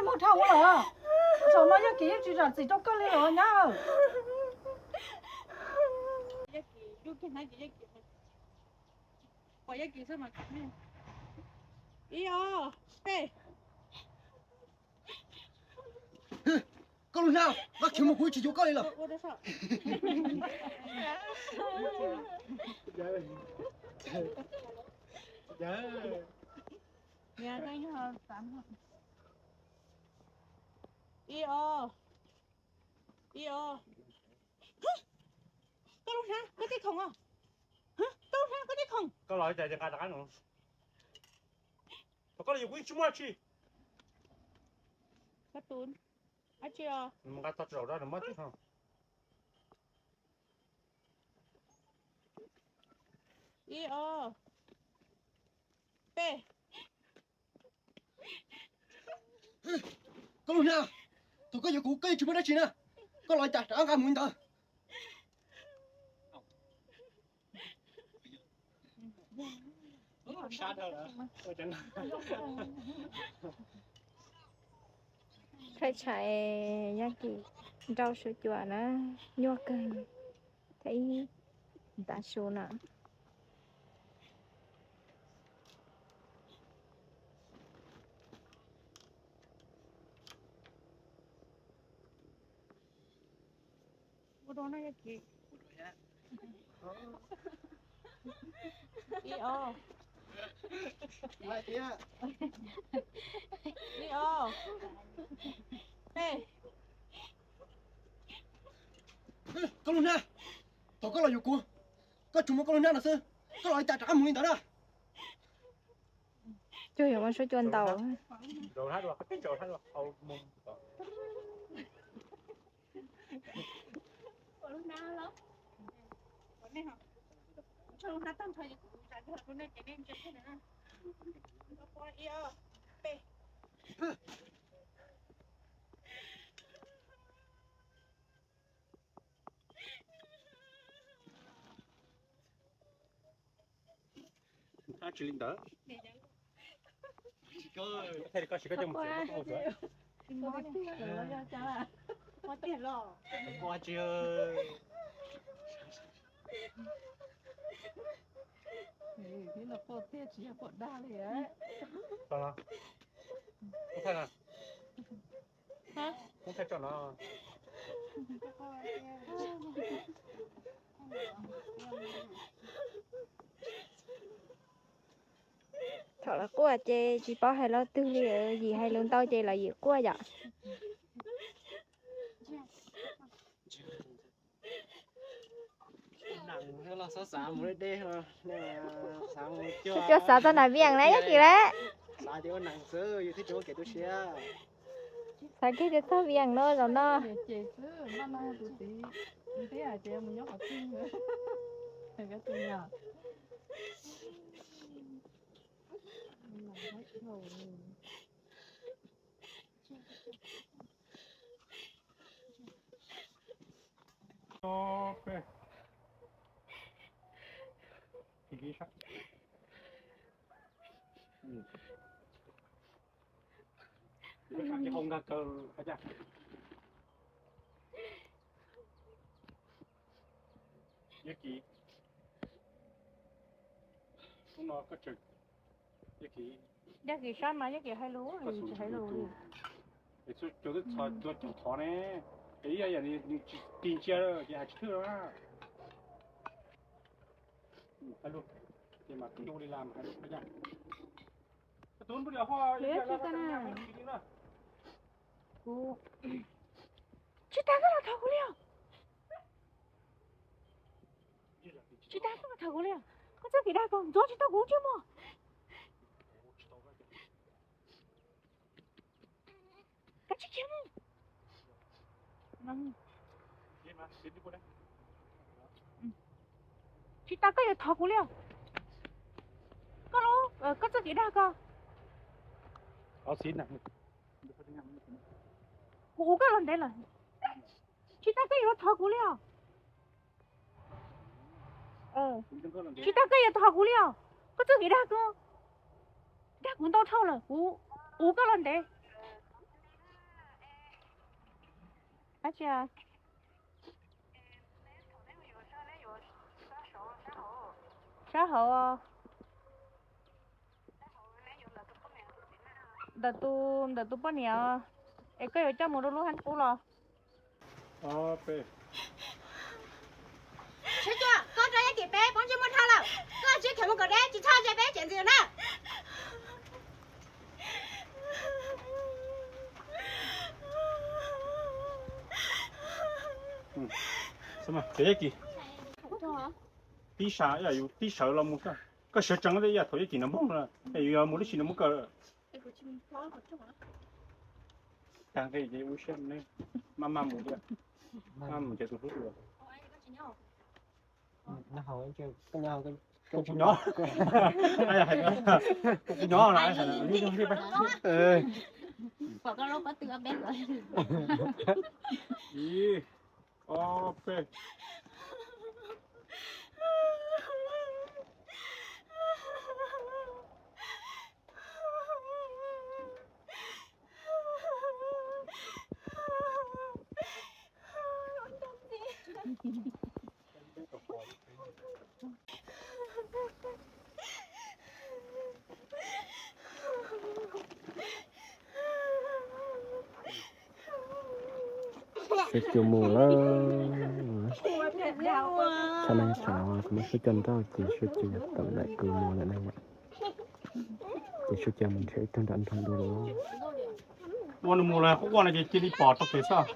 Muaj dhau ua los, zaum no Yaj Kim yeej tsis zam txim rau koj li los nyab. Ib ob peb. Koj lub hnab, koj khiav mus kuv tsis yuav koj li lawm. Ib ob, ib ob. Koj lub hnab koj tej khoom os. Koj lub hnab koj tej khoom. Koj los ib tas nqa rov qab no. Thaum koj los yus kuv yeej tsis muaj dab tsi. Koj tus dab tsi os? Nws mus nqa tau tsis zaum rau nws muab tib hov. Ib ob peb. Koj lub hnab, thaum koj yuav kuv koj yeej tsis muaj dab tsi na. Koj los ib tas rov qab nqa mus li ntawd. Thaij tshais Yaj Kim nrau sua cua na, nyuaj kawg, thaij ib ntav su na. Ib ob, ib ob peb. Koj lub hnab, thaum koj los yuav kuv, koj tsuas muaj koj lub hnab no xwb, koj los ib tas rov qab mus li ntawd na. Cuag yuav muab suab cua ntaus. Tsis li ntawd. Thaij li koj siv koj coj mus txiav koj mus txiav. Ua tsis. Thaij na. Koob thaij tso no. Thaum lawv quaj ces tsis paub hais lo twg li, yim hais lus ntau ces lawv yim quaj yom. Cua xav txog nram Vias na Yaj Kim lawm. Xav kiag tias txog Vias no zaum no. Yaj Kim, hnub no koj tseem, Yaj Kim, Yaj Kim sab mas Yaj Kim hais lus, tsis hais lus li. Es txhua cov twb txhos tua cov thov ne, es ib yam li nws tsis tig ntsia ces hais tsis thwj na. Hais lus ces mas twb ua li las mas hais lus. Tsis tas koj los thov kuv li os. Tsis tas koj los thov kuv li os. Koj txoj kev dag koj ntxuav tsis tau kuv ntsej muag. Kav tsij khiav mus. Tsis tas koj yuav thov kuv li os. Koj los, koj txoj kev dag koj. Kuv ua koj los ntev lawm. Tsis tas koj yuav thov kuv li os. Tsis tas koj yuav thov kuv li os. Koj txoj kev dag koj, dag kuv ntau dhau lawm, kuv ua koj los ntev. Dab tsi? Sab hauv. Ntawm tus, ntawm tus poj niam. Es koj yuav coj mus rau lub hab qub los? Sab Cuaj, koj rau Yaj Kim peb poob ntsej muag dhau lawm, koj tsis kheev mus kom deb tsis txhob ze peb tsev ntxiv na. Tib sawv, yus tib sawv los mus, koj sawv tsees, yam thaum Yaj Kim nws moog, yus yog mus lub sim nws muab kawm. Tag nqi ces ua siab, maj maj mus, maj mus ces tus hlub dua. Kuv nyob, kuv nyob na. Pom koj lub pob tw ob peb lawm. Ib, ob, peb. Suav Cua mus lawm. Tsam no tsam kuv muab Suav Cua nrauj ces Suav Cua tawm lawm, kuv mus lawm na yom. Ces Suav Cua mus nrhiav ib tug nram nroog dua lawm. Ua nws mus lawm, quaj quaj no ces cia li pom tau kev xwb.